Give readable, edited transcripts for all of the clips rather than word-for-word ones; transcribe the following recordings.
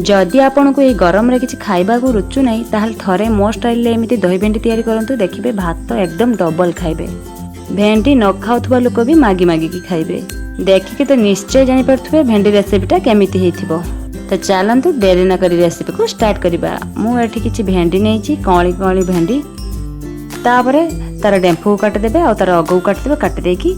ଯଦି ଆପଣଙ୍କୁ ଏଇ ଗରମରେ କିଛି ଖାଇବାକୁ ରୁଚୁ ନାହିଁ, ତାହେଲେ ଥରେ ମୋ ଷ୍ଟାଇଲରେ ଏମିତି ଦହି ଭେଣ୍ଡି ତିଆରି କରନ୍ତୁ। ଦେଖିବେ, ଭାତ ଏକଦମ ଡବଲ ଖାଇବେ। ଭେଣ୍ଡି ନ ଖାଉଥିବା ଲୋକ ବି ମାଗି ମାଗିକି ଖାଇବେ। ଦେଖିକି ତ ନିଶ୍ଚୟ ଜାଣିପାରୁଥିବେ ଭେଣ୍ଡି ରେସିପିଟା କେମିତି ହେଇଥିବ। ତ ଚାଲନ୍ତୁ, ଡେରି ନ କରି ରେସିପିକୁ ଷ୍ଟାର୍ଟ କରିବା। ମୁଁ ଏଠି କିଛି ଭେଣ୍ଡି ନେଇଛି, କଅଁଳି କଅଁଳି ଭେଣ୍ଡି। ତାପରେ ତାର ଡେମ୍ଫକୁ କାଟିଦେବେ ଆଉ ତାର ଅଗକୁ କାଟିଦେବେ। କାଟି ଦେଇକି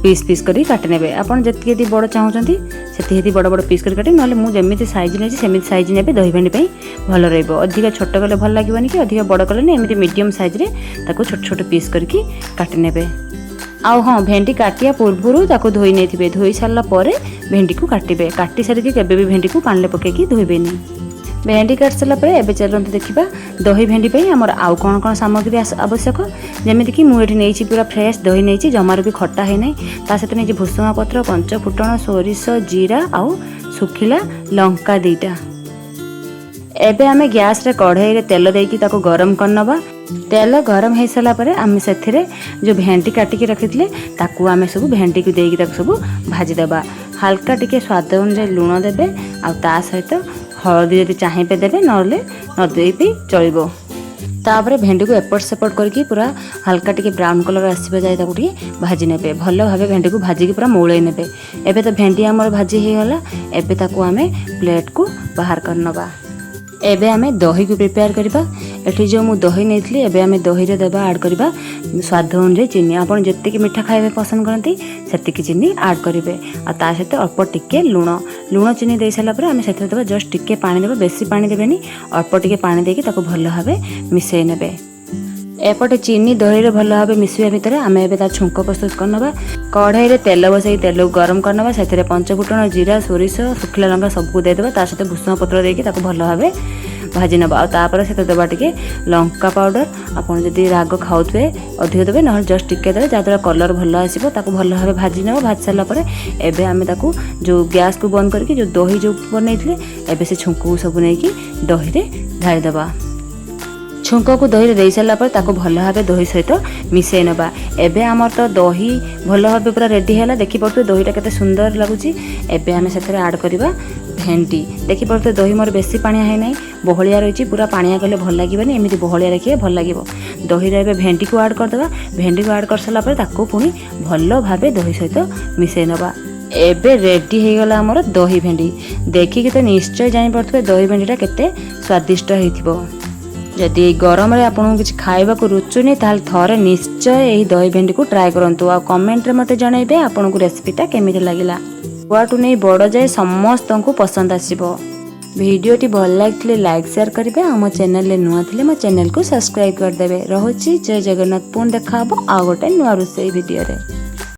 ପିସ୍ ପିସ୍ କରିକି କାଟି ନେବେ। ଆପଣ ଯେତିକି ଯେତିକି ବଡ଼ ଚାହୁଁଛନ୍ତି, ସେତିକି ସେତିକି ବଡ଼ ବଡ଼ ପିସ୍ କରି କାଟିବେ। ନହେଲେ ମୁଁ ଯେମିତି ସାଇଜ୍ ନେଇଛି, ସେମିତି ସାଇଜ୍ ନେବେ। ଦହି ଭେଣ୍ଡି ପାଇଁ ଭଲ ରହିବ। ଅଧିକ ଛୋଟ କଲେ ଭଲ ଲାଗିବନି କି ଅଧିକ ବଡ଼ କଲେନି। ଏମିତି ମିଡ଼ିୟମ୍ ସାଇଜ୍ରେ ତାକୁ ଛୋଟ ଛୋଟ ପିସ୍ କରିକି କାଟି ନେବେ। ଆଉ ହଁ, ଭେଣ୍ଡି କାଟିବା ପୂର୍ବରୁ ତାକୁ ଧୋଇ ନେଇଥିବେ। ଧୋଇ ସାରିଲା ପରେ ଭେଣ୍ଡିକୁ କାଟିବେ। କାଟି ସାରିକି କେବେ ବି ଭେଣ୍ଡିକୁ ପାଣିରେ ପକାଇକି ଧୋଇବେନି। ଭେଣ୍ଡି କାଟି ସାରିଲା ପରେ ଏବେ ଚାଲନ୍ତୁ ଦେଖିବା ଦହି ଭେଣ୍ଡି ପାଇଁ ଆମର ଆଉ କ'ଣ କ'ଣ ସାମଗ୍ରୀ ଆବଶ୍ୟକ। ଯେମିତିକି ମୁଁ ଏଠି ନେଇଛି ପୁରା ଫ୍ରେଶ୍ ଦହି ନେଇଛି, ଜମାରୁ ବି ଖଟା ହେଇନାହିଁ। ତା ସହିତ ନେଇଛି ଭୃଷୁଙ୍ଗା ପତ୍ର, ପଞ୍ଚ ଫୁଟଣ, ସୋରିଷ, ଜିରା ଆଉ ଶୁଖିଲା ଲଙ୍କା ଦୁଇଟା। ଏବେ ଆମେ ଗ୍ୟାସରେ କଢ଼େଇରେ ତେଲ ଦେଇକି ତାକୁ ଗରମ କରିନେବା। ତେଲ ଗରମ ହେଇସାରିଲା ପରେ ଆମେ ସେଥିରେ ଯେଉଁ ଭେଣ୍ଡି କାଟିକି ରଖିଥିଲେ, ତାକୁ ଆମେ ସବୁ ଭେଣ୍ଡିକୁ ଦେଇକି ତାକୁ ସବୁ ଭାଜିଦେବା। ହାଲକା ଟିକେ ସ୍ୱାଦ ଅନୁଯାୟୀ ଲୁଣ ଦେବେ ଆଉ ତା ସହିତ ହଳଦୀ ଯଦି ଚାହିଁବେ ଦେବେ, ନହେଲେ ନ ଦେଇ ବି ଚଳିବ। ତାପରେ ଭେଣ୍ଡିକୁ ଏପଟ ସେପଟ କରିକି ପୁରା ହାଲକା ଟିକେ ବ୍ରାଉନ୍ କଲର୍ ଆସିବା ଯାଏ ତାକୁ ଟିକେ ଭାଜି ନେବେ। ଭଲ ଭାବେ ଭେଣ୍ଡିକୁ ଭାଜିକି ପୁରା ମଉଳେଇ ନେବେ। ଏବେ ତ ଭେଣ୍ଡି ଆମର ଭାଜି ହେଇଗଲା। ଏବେ ତାକୁ ଆମେ ପ୍ଲେଟ୍କୁ ବାହାର କରିନେବା। ଏବେ ଆମେ ଦହିକୁ ପ୍ରିପେୟାର କରିବା। ଏଠି ଯେଉଁ ମୁଁ ଦହି ନେଇଥିଲି, ଏବେ ଆମେ ଦହିରେ ଦେବା, ଆଡ଼୍ କରିବା ସ୍ୱାଦ ଅନୁଯାୟୀ ଚିନି। ଆପଣ ଯେତିକି ମିଠା ଖାଇବା ପସନ୍ଦ କରନ୍ତି, ସେତିକି ଚିନି ଆଡ଼୍ କରିବେ ଆଉ ତା ସହିତ ଅଳ୍ପ ଟିକେ ଲୁଣ। ଲୁଣ ଚିନି ଦେଇ ସାରିଲା ପରେ ଆମେ ସେଥିରେ ଦେବା ଜଷ୍ଟ ଟିକେ ପାଣି ଦେବା। ବେଶୀ ପାଣି ଦେବେନି, ଅଳ୍ପ ଟିକେ ପାଣି ଦେଇକି ତାକୁ ଭଲ ଭାବେ ମିଶାଇ ନେବେ। ଏପଟେ ଚିନି ଦହିରେ ଭଲ ଭାବେ ମିଶିବା ଭିତରେ ଆମେ ଏବେ ତା ଛୁଙ୍କ ପ୍ରସ୍ତୁତ କରିନେବା। କଢ଼େଇରେ ତେଲ ବସାଇ ତେଲକୁ ଗରମ କରିନେବା। ସେଥିରେ ପଞ୍ଚଫୁଟଣ, ଜିରା, ସୋରିଷ, ଶୁଖିଲା ଲଙ୍କା ସବୁକୁ ଦେଇଦେବା। ତା ସହିତ ଭୃଷଙ୍ଗ ପତ୍ର ଦେଇକି ତାକୁ ଭଲ ଭାବେ ଭାଜି ନେବା। ଆଉ ତାପରେ ସେଥିରେ ଦେବା ଟିକେ ଲଙ୍କା ପାଉଡ଼ର। ଆପଣ ଯଦି ରାଗ ଖାଉଥିବେ, ଅଧିକ ଦେବେ, ନହେଲେ ଜଷ୍ଟ ଟିକେ ଦେବେ, ଯାହାଦ୍ୱାରା କଲର୍ ଭଲ ଆସିବ। ତାକୁ ଭଲ ଭାବେ ଭାଜି ନେବା। ଭାଜି ସାରିଲା ପରେ ଏବେ ଆମେ ତାକୁ ଯେଉଁ ଗ୍ୟାସ୍କୁ ବନ୍ଦ କରିକି ଯେଉଁ ଦହି ଯେଉଁ ବନେଇଥିଲେ, ଏବେ ସେ ଛୁଙ୍କକୁ ସବୁ ନେଇକି ଦହିରେ ଢାଳିଦେବା। ଛୁଙ୍କକୁ ଦହିରେ ଦେଇ ସାରିଲା ପରେ ତାକୁ ଭଲ ଭାବେ ଦହି ସହିତ ମିଶାଇ ନେବା। ଏବେ ଆମର ତ ଦହି ଭଲ ଭାବେ ପୁରା ରେଡ଼ି ହେଲା। ଦେଖିପାରୁଥିବେ ଦହିଟା କେତେ ସୁନ୍ଦର ଲାଗୁଛି। ଏବେ ଆମେ ସେଥିରେ ଆଡ଼୍ କରିବା ଭେଣ୍ଡି। ଦେଖିପାରୁଥିବେ, ଦହି ମୋର ବେଶୀ ପାଣିଆ ହେଇନାହିଁ, ବହଳିଆ ରହିଛି। ପୁରା ପାଣିଆ କଲେ ଭଲ ଲାଗିବନି, ଏମିତି ବହଳିଆ ରଖିଲେ ଭଲ ଲାଗିବ। ଦହିରେ ଏବେ ଭେଣ୍ଡିକୁ ଆଡ଼୍ କରିଦେବା। ଭେଣ୍ଡିକୁ ଆଡ଼୍ କରିସାରିଲା ପରେ ତାକୁ ପୁଣି ଭଲ ଭାବେ ଦହି ସହିତ ମିଶାଇ ନେବା। ଏବେ ରେଡ଼ି ହେଇଗଲା ଆମର ଦହି ଭେଣ୍ଡି। ଦେଖିକି ତ ନିଶ୍ଚୟ ଜାଣିପାରୁଥିବେ ଦହି ଭେଣ୍ଡିଟା କେତେ ସ୍ୱାଦିଷ୍ଟ ହେଇଥିବ। ଯଦି ଏଇ ଗରମରେ ଆପଣଙ୍କୁ କିଛି ଖାଇବାକୁ ରୁଚୁନି, ତାହେଲେ ଥରେ ନିଶ୍ଚୟ ଏହି ଦହି ଭେଣ୍ଡିକୁ ଟ୍ରାଏ କରନ୍ତୁ ଆଉ କମେଣ୍ଟରେ ମୋତେ ଜଣାଇବେ ଆପଣଙ୍କୁ ରେସିପିଟା କେମିତି ଲାଗିଲା। ଛୁଆଠୁ ନେଇ ବଡ଼ ଯାଏ ସମସ୍ତଙ୍କୁ ପସନ୍ଦ ଆସିବ। ଭିଡ଼ିଓଟି ଭଲ ଲାଗିଥିଲେ ଲାଇକ୍, ସେୟାର କରିବେ। ଆଉ ମୋ ଚ୍ୟାନେଲରେ ନୂଆ ଥିଲେ ମୋ ଚ୍ୟାନେଲକୁ ସବସ୍କ୍ରାଇବ୍ କରିଦେବେ। ରହୁଛି, ଜୟ ଜଗନ୍ନାଥ। ପୁଣି ଦେଖା ହେବ ଆଉ ଗୋଟେ ନୂଆ ରୋଷେଇ ଭିଡ଼ିଓରେ।